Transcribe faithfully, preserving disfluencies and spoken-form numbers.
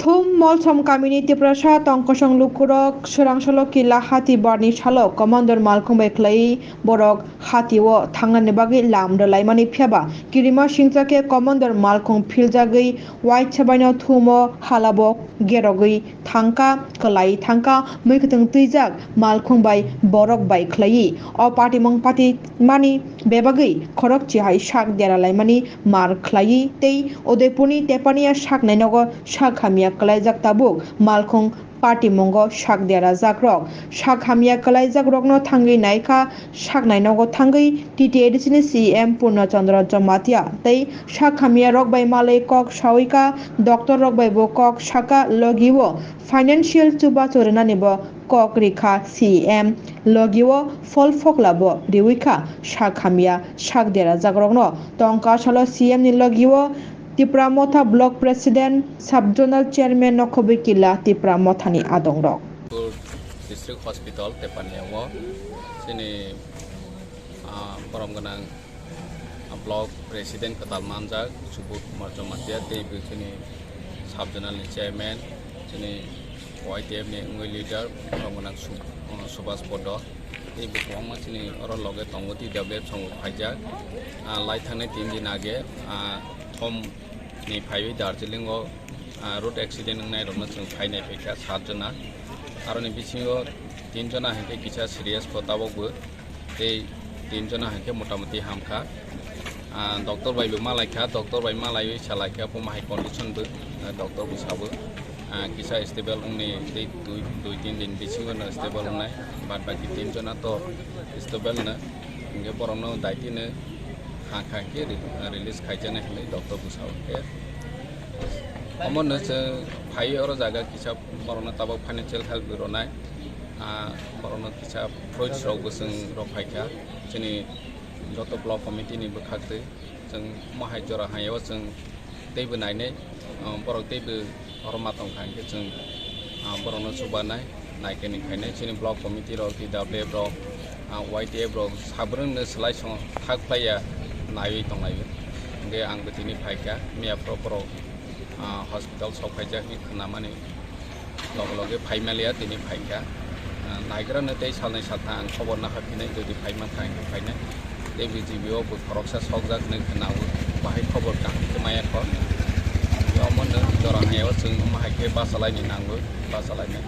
Thum Molsom kamini Tiprasa tongkosong lukurok swrangsolo kila hati barni salo commander malkhung bai khlaiwi borok hatio thangnani bagwi lam rwlaimani phiyaba kirima singcha khe commander malkhung philjagwi waisa baino thumo halabo gerogwi thangkha, kwlai thangkha, mwkhwtwng twijak malkhung bai borok bai khlaiwi o patimung patimani bebagwi khorokchi hai sak deralaimani mar khlaiwi tei Udaipurni Tepania saknai nogo sak hamya kwlaijak tabuk malkhung patimungo sak derajakrok. Sak hamya kwlaijakrokno thangwi naikha saknai nogo thangwi T T A D C ni C M Purna Chandra Jamatia tei sak hamya rok bai malwi kok sawi kha, doctor rok bai bo kok saka, logio financial chubachu rwnani bo kok rikha C M, logio phol phokla bo riwi kha sak hamya sak derajakrokno. Tongka salo C M ni logio Tipra Motha Block President, Sub Zonal Chairman no khobwi kila Tipra Mothani adongrok. District Hospital Tepania o chini, ah, borom gwnang, ah, Block President kwtal manjak Subodh Kumar Jamatia tei bo chini Sub Zonal ni Chairman, chini Y T F ni wngwi leader borom gwnang Sub-, ah, Subhas Podo. Tei bo kwbangma chini oro loge tongo, T W F songo phaijak. Ah, lai thangnai tin din age, ah, Thom ni phaiwi Darjeeling o, ah, road accident wngnai rokno chwng phai nai phaikha sat jona. Aroni bisingo tin jona hinkhe kisa serious kho tabok bo. Tei tin jona hinkhe motamoti hamkha. Ah, doctor bai bo malaikha, doctor bai malaiwi salaikha, bo mahai condition bo, ah, doctor bo sabo. Ah, kisa stable wngni tei dui, dui tin din bisingo no stable wngnai, bad baki tin jona to stable no, hinkhe borokno daitino ha kha hinkhe re-, release khaijaknai hinwi doctor bwsao hinkhe. Omono chwng phaiwi oro jaga kisa borokno tabok financial help rwnai, ah, borokno kisa fruits rok bo chwng rok phaikha chini joto block committee ni bwkhaktwi. Chwng mohai jora hayao chwng teibo nainai, ah, borok teibo oro ma tongkha hinkhe chwng, ah, borokno chubanai, naikhe ni khainai chini block committee rok, T W F rok, ah, Y T F rok sabrwngno swlai song thak phlaiya naiwi tonglaio. Hinkhe ang bo tini phaikha, miya phoro borok, ah, hospital sok phaijak hinwi khnamani. Loge loge phai maliya, tini phaikha. Ah, naigrano tei salnwi saltham ang khobor nahar phinai, jodi phai mankha hinkhe phainai. Tei B J B o bo khoroksa sokjak hinwi khwnao, bahai khobor kaham khe maya kho. Omono jora hayao chwng omo hai khe bachalaini nango, bachalainai.